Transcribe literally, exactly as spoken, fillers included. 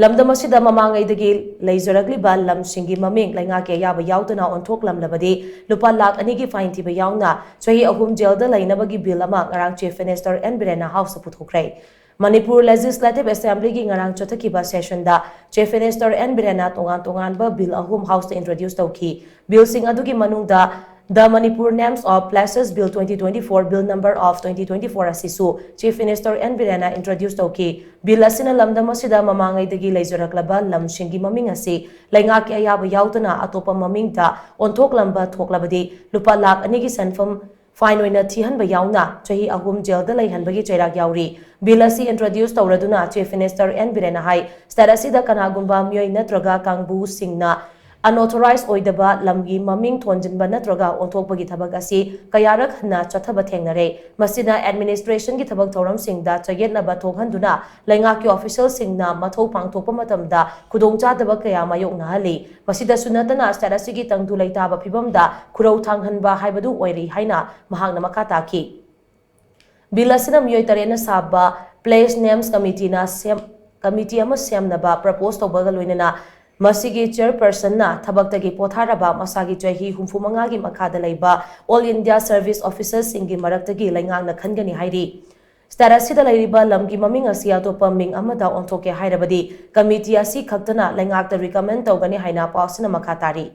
ꯂꯝꯗꯝ ꯑꯁꯤꯗ ꯃꯃꯥꯡꯉꯩꯗꯒꯤ ꯂꯩꯖꯔꯛꯂꯤꯕ ꯂꯝꯁꯤꯡꯒꯤ ꯃꯃꯤꯡ ꯂꯩꯉꯥꯛꯀꯤ ꯑꯌꯥꯕ ꯌꯥꯎꯗꯅ ꯑꯣꯟꯊꯣꯛꯂꯝꯂꯕꯗꯤ ꯂꯨꯄꯥ ꯂꯥꯈ ꯑꯅꯤꯒꯤ fine ꯊꯤꯕ ꯌꯥꯎꯅ ꯆꯍꯤ ꯑꯍꯨꯝ ꯖꯦꯜꯗ ꯂꯩꯅꯕꯒꯤ ꯕꯤꯜ ꯑꯃ ꯉꯔꯥꯡ Chief Minister N ꯕꯤꯔꯦꯟꯅ Houseꯇ ꯄꯨꯊꯣꯛꯈ꯭ꯔꯦ꯫ Manipur Legislative Assemblyꯒꯤ ꯉꯔꯥꯡ ꯆꯠꯊꯈꯤꯕ sessionꯗ Chief Minister N ꯕꯤꯔꯦꯟꯅ ꯇꯣꯉꯥꯟ ꯇꯣꯉꯥꯟꯕ ꯕꯤꯜ ꯑꯍꯨꯝ Houseꯇ introduce ꯇꯧꯈꯤ꯫ ꯕꯤꯜꯁꯤꯡ ꯑꯗꯨꯒꯤ ꯃꯅꯨꯡꯗ The Manipur Names of Places Bill twenty twenty-four, Bill number of twenty twenty-four ꯑꯁꯤꯁꯨ Chief Minister N ꯕꯤꯔꯦꯟꯅ introduce ꯇꯧꯈꯤ꯫ ꯕꯤꯜ ꯑꯁꯤꯅ ꯂꯝꯗꯝ ꯑꯁꯤꯗ ꯃꯃꯥꯡꯉꯩꯗꯒꯤ ꯂꯩꯖꯔꯛꯂꯕ ꯂꯝꯁꯤꯡꯒꯤ ꯃꯃꯤꯡ ꯑꯁꯤ ꯂꯩꯉꯥꯛꯀꯤ ꯑꯌꯥꯕ ꯌꯥꯎꯗꯅ ꯑꯇꯣꯞꯄ ꯃꯃꯤꯡꯗ ꯑꯣꯟꯊꯣꯛꯂꯝꯕ ꯊꯣꯛꯂꯕꯗꯤ ꯂꯨꯄꯥ ꯂꯥꯈ ꯑꯅꯤꯒꯤ ꯁꯦꯟꯐꯝ fine ꯑꯣꯏꯅ ꯊꯤꯍꯟꯕ ꯌꯥꯎꯅ ꯆꯍꯤ ꯑꯍꯨꯝ ꯖꯦꯜꯗ ꯂꯩꯍꯟꯕꯒꯤ ꯆꯩꯔꯥꯛ ꯌꯥꯎꯔꯤ꯫ ꯕꯤꯜ ꯑꯁꯤ introduce ꯇꯧꯔꯗꯨꯅ Chief Minister N ꯕꯤꯔꯦꯟꯅ ꯍꯥꯏ, state ꯑꯁꯤꯗ ꯀꯅꯥꯒꯨꯝꯕ ꯃꯤꯑꯣꯏ ꯅꯠꯇ꯭ꯔꯒ ꯀꯥꯡꯕꯨꯁꯤꯡꯅ unauthorized ꯑꯣꯏꯗꯕ ꯂꯝꯒꯤ ꯃꯃꯤꯡ ꯊꯣꯟꯖꯤꯟꯕ ꯅꯠꯇ꯭ꯔꯒ ꯑꯣꯟꯊꯣꯛꯄꯒꯤ ꯊꯕꯛ ꯑꯁꯤ ꯀꯌꯥꯔꯛ ꯍꯟꯅ ꯆꯠꯊꯕ ꯊꯦꯡꯅꯔꯦ꯫ ꯃꯁꯤꯅ administrationꯒꯤ ꯊꯕꯛ ꯊꯧꯔꯝꯁꯤꯡꯗ ꯆꯌꯦꯠꯅꯕ ꯊꯣꯛꯍꯟꯗꯨꯅ ꯂꯩꯉꯥꯛꯀꯤ officialꯁꯤꯡꯅ ꯃꯊꯧ ꯄꯥꯡꯊꯣꯛꯄ ꯃꯇꯝꯗ ꯈꯨꯗꯣꯡꯆꯥꯗꯕ ꯀꯌꯥ ꯃꯥꯌꯣꯛꯅꯍꯜꯂꯤ꯫ ꯃꯁꯤꯗꯁꯨ ꯅꯠꯇꯅ state ꯑꯁꯤꯒꯤ ꯇꯪꯗꯨ ꯂꯩꯇꯥꯕ ꯐꯤꯕꯝꯗ ꯈꯨꯔꯧ ꯊꯥꯡꯍꯟꯕ ꯍꯥꯏꯕꯗꯨ ꯑꯣꯏꯔꯤ ꯍꯥꯏꯅ ꯃꯍꯥꯛꯅ ꯃꯈꯥ ꯇꯥꯈꯤ꯫ ꯕꯤꯜ ꯑꯁꯤꯅ ꯃꯤꯑꯣꯏ ꯇꯔꯦꯠꯅ ꯁꯥꯕ Place Names Committeeꯅ ꯁꯦꯝ-, committee ꯑꯃ ꯁꯦꯝꯅꯕ propose ꯇꯧꯕꯒ ꯂꯣꯏꯅꯅ ꯃꯁꯤꯒꯤ chairpersonꯅ ꯊꯕꯛꯇꯒꯤ ꯄꯣꯊꯥꯔꯕ ꯃꯁꯥꯒꯤ ꯆꯍꯤ ꯍꯨꯝꯐꯨ ꯃꯉꯥꯒꯤ ꯃꯈꯥꯗ ꯂꯩꯕ All India Service Officerꯁꯤꯡꯒꯤ ꯃꯔꯛꯇꯒꯤ ꯂꯩꯉꯥꯛꯅ ꯈꯟꯒꯅꯤ ꯍꯥꯏꯔꯤ꯫ State ꯑꯁꯤꯗ ꯂꯩꯔꯤꯕ ꯂꯝꯒꯤ ꯃꯃꯤꯡ ꯑꯁꯤ ꯑꯇꯣꯞꯄ ꯃꯤꯡ ꯑꯃꯗ ꯑꯣꯟꯊꯣꯛꯀꯦ ꯍꯥꯏꯔꯕꯗꯤ committee ꯑꯁꯤ ꯈꯛꯇꯅ ꯂꯩꯉꯥꯛꯇ recommend ꯇꯧꯒꯅꯤ ꯍꯥꯏꯅ ꯄꯥꯎꯁꯤꯅ ꯃꯈꯥ ꯇꯥꯔꯤ꯫